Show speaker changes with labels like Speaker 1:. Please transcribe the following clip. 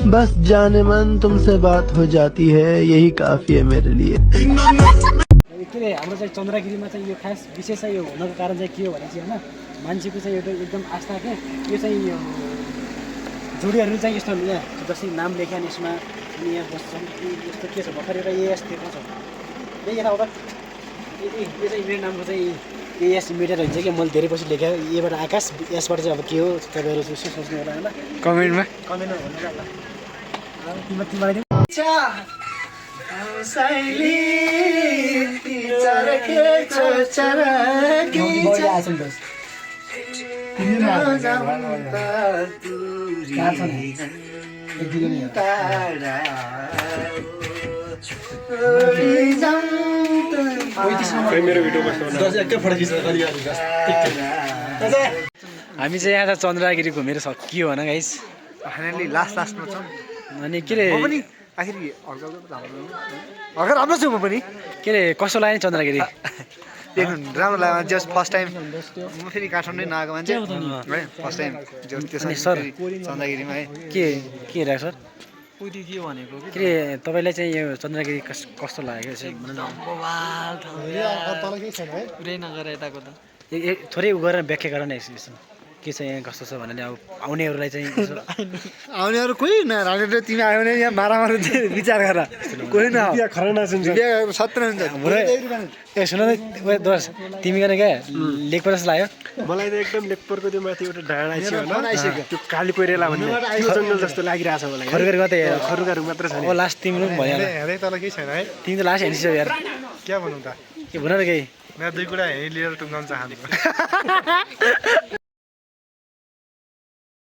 Speaker 1: बस जाने मन तुमसे बात हो जाती है यही काफी है मेरे लिए।
Speaker 2: के अरे हाम्रो चाहिँ चन्द्रगिरीमा चाहिँ यो खास विशेष चाहिँ यो हुनको कारण चाहिँ के हो भने चाहिँ होइन मान्छेको चाहिँ एउटा एकदम आस्था के यो चाहिँ यो जोडीहरू चाहिँ यस्तो यहाँ जस्तै नाम लेख्या यसमा अनि यहाँ बस्छन् यस्तो के छ भर्खर एउटा एएस दिएको छ यही यताउता यो चाहिँ मेरो नामको चाहिँ एएस मिटर हुन्छ कि मैले धेरै पछि लेखेँ यहीबाट आकाश यसबाट चाहिँ अब के हो तपाईँहरू यसो सोच्नु होला होइन
Speaker 3: कमेन्टमा
Speaker 2: भन्नु तिमीलाई हामी चाहिँ यहाँ चन्द्रगिरी घुमेर सकियो होइन गाइस
Speaker 3: फाइनली लास्टमा छौँ
Speaker 2: अनि के अरे
Speaker 3: पनि आखिर हर्का राम्रो छु म पनि
Speaker 2: के अरे कस्तो लाग्यो नि चन्द्रगिरी
Speaker 3: देख्नु राम्रो लाग्यो जस्ट फर्स्ट टाइम म फेरि काठमाडौँ नआएको मान्छे है फर्स्ट टाइम त्यसमा
Speaker 2: सर
Speaker 3: चन्द्रगिरीमा है
Speaker 2: के हेरेको सर
Speaker 3: उति के भनेको
Speaker 2: के अरे तपाईँलाई चाहिँ यो चन्द्रगिरी कस्तो लाग्यो चाहिँ
Speaker 3: पुरै नगर यताको त
Speaker 2: थोरै उ गरेर व्याख्या गर न यसो के छ यहाँ कस्तो छ भनेर अब आउनेहरूलाई चाहिँ
Speaker 3: आउनेहरू कोही नराले तिमी आयो भने यहाँ मारामार विचार गर कोही न
Speaker 2: खरना सुन्छ
Speaker 3: सत्र हुन्छ
Speaker 2: ए सुन न दोष तिमी गर्ने क्या लेखपर जस्तो लाग्यो
Speaker 4: मलाई त एकदम लेखपरको त्यो माथि एउटा डाँडा छ होइन त्यो काली कोइरेला भन्ने त्यो जङ्गल जस्तो लागिरहेछ मलाई
Speaker 2: खरगरी मात्रै
Speaker 4: खरुगाहरू मात्र छ
Speaker 2: ओ लास्ट तिम्रो पनि भयो
Speaker 4: हेर्दै तल केही छैन है
Speaker 2: तिमी त लास्ट हेर्छौ यार
Speaker 4: क्या भनौँ त
Speaker 2: के भन न केही
Speaker 4: मेरो दुई कुरा लिएर टुङ्गाउन चाहन्छु